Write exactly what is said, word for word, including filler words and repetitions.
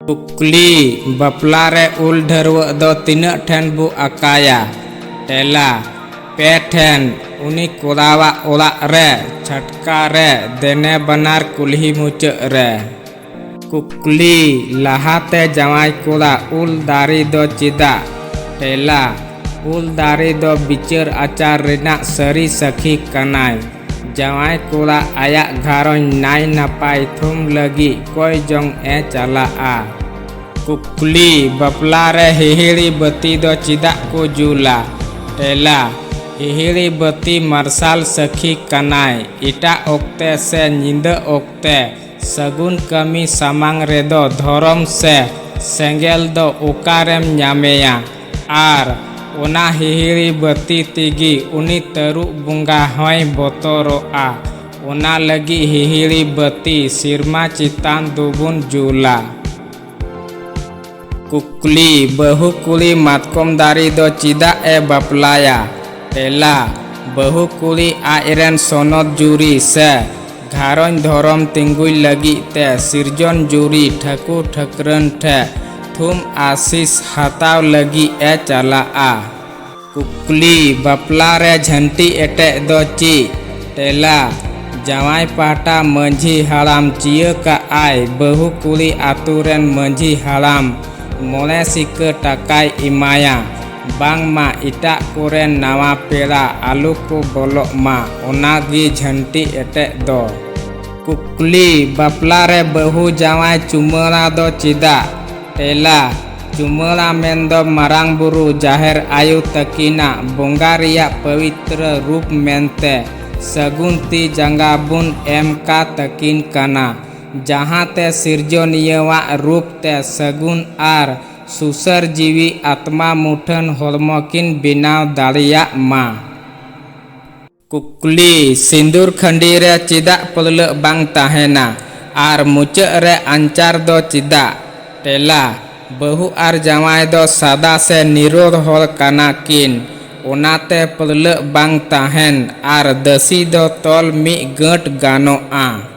ᱠᱩᱠᱞᱤ, ᱵᱟᱯᱞᱟ ᱨᱮ ᱩᱞ ᱰᱷᱟᱹᱨᱣᱟᱹᱜ ᱫᱚ ᱛᱤᱱᱟᱹᱜ ᱴᱷᱮᱱ ᱵᱚ ᱟᱠᱟᱭᱟ? ᱛᱮᱞᱟ, ᱯᱮ ᱴᱷᱮᱱ, ᱩᱱᱤ ᱠᱚᱲᱟᱣᱟᱜ ᱚᱲᱟᱜ ᱨᱮ, ᱪᱷᱟᱴᱠᱟ ᱨᱮ, ᱫᱮᱱᱮ ᱵᱟᱱᱟᱨ ᱠᱩᱞᱦᱤ ᱢᱩᱪᱟᱹᱫ ᱨᱮ᱾ ᱠᱩᱠᱞᱤ, ᱞᱟᱦᱟᱛᱮ ᱡᱟᱶᱟᱭ ᱠᱚᱲᱟ ᱩᱞ ᱫᱟᱨᱮ ᱫᱚ ᱪᱮᱫᱟᱜ? ᱛᱮᱞᱟ, ᱩᱞ ᱫᱟᱨᱮ ᱫᱚ ᱵᱤᱪᱟᱹᱨ ᱟᱪᱟᱨ ᱨᱮᱱᱟᱜ ᱥᱟᱹᱨᱤ ᱥᱟᱹᱠᱷᱤ ᱠᱟᱱᱟᱭ᱾ ᱡᱟᱶᱟᱭ ᱠᱚᱲᱟ ᱟᱭᱟᱜ ᱜᱷᱟᱨᱚᱸᱡᱽ ᱱᱟᱭ ᱱᱟᱯᱟᱭ ᱛᱷᱩᱢ ᱞᱟᱹᱜᱤᱫ ᱠᱚᱭ ᱡᱚᱝ ᱮ ᱪᱟᱞᱟᱜᱼᱟ᱾ ᱠᱩᱠᱞᱤ, ᱵᱟᱯᱞᱟ ᱨᱮ ᱦᱤᱦᱤᱲᱤ ᱵᱟᱹᱛᱤ ᱫᱚ ᱪᱮᱫᱟᱜ ᱠᱚ ᱡᱩᱞᱟ? ᱛᱮᱞᱟ, ᱦᱤᱦᱤᱲᱤ ᱵᱟᱹᱛᱤ ᱢᱟᱨᱥᱟᱞ ᱥᱟᱹᱠᱷᱤ ᱠᱟᱱᱟᱭ᱾ ᱮᱴᱟᱜ ᱚᱠᱛᱮ ᱥᱮ ᱧᱤᱫᱟᱹ ᱚᱠᱛᱮ ᱥᱟᱹᱜᱩᱱ ᱠᱟᱹᱢᱤ ᱥᱟᱢᱟᱝ ᱨᱮᱫᱚ ᱫᱷᱚᱨᱚᱢ ᱥᱮ ᱥᱮᱸᱜᱮᱞ ᱫᱚ ᱚᱠᱟᱨᱮᱢ ᱧᱟᱢᱮᱭᱟ? ᱟᱨ ᱚᱱᱟ ᱦᱤᱦᱤᱲᱤ ᱵᱟᱹᱛᱤ ᱛᱮᱜᱮ ᱩᱱᱤ ᱛᱟᱹᱨᱩᱵ ᱵᱚᱸᱜᱟ ᱦᱚᱸᱭ ᱵᱚᱛᱚᱨᱚᱜᱼᱟ᱾ ᱚᱱᱟ ᱞᱟᱹᱜᱤᱫ ᱦᱤᱦᱤᱲᱤ ᱵᱟᱹᱛᱤ ᱥᱮᱨᱢᱟ ᱪᱮᱛᱟᱱ ᱫᱚᱵᱚᱱ ᱡᱩᱞᱟ᱾ ᱠᱩᱠᱞᱤ, ᱵᱟᱹᱦᱩ ᱠᱩᱲᱤ ᱢᱟᱛᱠᱚᱢ ᱫᱟᱨᱮ ᱫᱚ ᱪᱮᱫᱟᱜ ᱮ ᱵᱟᱯᱞᱟᱭᱟ? ᱛᱮᱞᱟ, ᱵᱟᱹᱦᱩ ᱠᱩᱲᱤ ᱟᱡᱨᱮᱱ ᱥᱚᱱᱚᱛ ᱡᱩᱨᱤ ᱥᱮ ᱜᱷᱟᱨᱚᱸᱡᱽ ᱫᱷᱚᱨᱚᱢ ᱛᱤᱸᱜᱩᱭ ᱞᱟᱹᱜᱤᱫ ᱛᱮ ᱥᱤᱨᱡᱚᱱ ᱡᱩᱨᱤ ᱴᱷᱟᱹᱠᱩᱨ ᱴᱷᱟᱹᱠᱨᱟᱹᱱ ᱴᱷᱮᱱ ᱛᱷᱩᱢ ᱟᱥᱤᱥ ᱦᱟᱛᱟᱣ ᱞᱟᱹᱜᱤᱫ ᱮ ᱪᱟᱞᱟᱜᱼᱟ᱾ ᱠᱩᱠᱞᱤ, ᱵᱟᱯᱞᱟ ᱨᱮ ᱡᱷᱟᱹᱱᱴᱤ ᱮᱴᱮᱫ ᱫᱚ ᱪᱮᱫ? ᱛᱮᱞᱟ, ᱡᱟᱶᱟᱭ ᱯᱟᱦᱴᱟ ᱢᱟᱹᱡᱷᱤ ᱦᱟᱲᱟᱢ ᱪᱤᱭᱟᱹ ᱠᱟᱜᱼᱟᱭ, ᱵᱟᱹᱦᱩ ᱠᱩᱲᱤ ᱟᱛᱳ ᱨᱮᱱ ᱢᱟᱹᱡᱷᱤ ᱦᱟᱲᱟᱢ ᱢᱚᱬᱮ ᱥᱤᱠᱟᱹ ᱴᱟᱠᱟᱭ ᱮᱢᱟᱭᱟ, ᱵᱟᱝᱢᱟ ᱮᱴᱟᱜ ᱠᱚᱨᱮᱱ ᱱᱟᱣᱟ ᱯᱮᱲᱟ ᱟᱞᱚ ᱠᱚ ᱵᱚᱞᱚᱜ ᱢᱟ, ᱚᱱᱟᱜᱮ ᱡᱷᱟᱹᱱᱴᱤ ᱮᱴᱮᱫ ᱫᱚ᱾ ᱠᱩᱠᱞᱤ, ᱵᱟᱯᱞᱟ ᱨᱮ ᱵᱟᱹᱦᱩ ᱡᱟᱶᱟᱭ ᱪᱩᱢᱟᱹᱲᱟ ᱫᱚ ᱪᱮᱫᱟᱜ? ᱛᱮᱞᱟ, ᱪᱩᱢᱟᱹᱲᱟ ᱢᱮᱱᱫᱚ ᱢᱟᱨᱟᱝ ᱵᱩᱨᱩ ᱡᱟᱦᱮᱨ ᱟᱭᱳ ᱛᱟᱹᱠᱤᱱᱟᱜ ᱵᱚᱸᱜᱟ ᱨᱮᱭᱟᱜ ᱯᱚᱵᱤᱛᱨᱚ ᱨᱩᱯ ᱢᱮᱱᱛᱮ ᱥᱟᱹᱜᱩᱱ ᱛᱤ ᱡᱟᱸᱜᱟ ᱵᱚᱱ ᱮᱢ ᱠᱟ ᱛᱟᱹᱠᱤᱱ ᱠᱟᱱᱟ, ᱡᱟᱦᱟᱸ ᱛᱮ ᱥᱤᱨᱡᱚᱱᱤᱭᱟᱹᱣᱟᱜ ᱨᱩᱯ ᱛᱮ ᱥᱟᱹᱜᱩᱱ ᱟᱨ ᱥᱩᱥᱟᱹᱨ ᱡᱤᱣᱤ ᱟᱛᱢᱟ ᱢᱩᱴᱷᱟᱹᱱ ᱦᱚᱲᱢᱚ ᱠᱤᱱ ᱵᱮᱱᱟᱣ ᱫᱟᱲᱮᱭᱟᱜ ᱢᱟ᱾ ᱠᱩᱠᱞᱤ, ᱥᱤᱸᱫᱩᱨ ᱠᱷᱟᱹᱰᱤ ᱨᱮ ᱪᱮᱫᱟᱜ ᱯᱟᱹᱲᱞᱟᱹᱜ ᱵᱟᱝ ᱛᱟᱦᱮᱱᱟ ᱟᱨ ᱢᱩᱪᱟᱹᱫ ᱨᱮ ᱟᱧᱪᱟᱨ ᱫᱚ ᱪᱮᱫᱟᱜ? ᱛᱮᱞᱟ, ᱵᱟᱹᱦᱩ ᱟᱨ ᱡᱟᱶᱟᱭ ᱫᱚ ᱥᱟᱫᱟ ᱥᱮ ᱱᱤᱨᱚᱲ ᱦᱚᱲ ᱠᱟᱱᱟ ᱠᱤᱱ, ᱚᱱᱟᱛᱮ ᱯᱟᱹᱲᱞᱟᱹᱜ ᱵᱟᱝ ᱛᱟᱦᱮᱱ ᱟᱨ ᱫᱟᱹᱥᱤ ᱫᱚ ᱛᱚᱞ ᱢᱤᱫ ᱜᱟᱹᱴ ᱜᱟᱱᱚᱜᱼᱟ᱾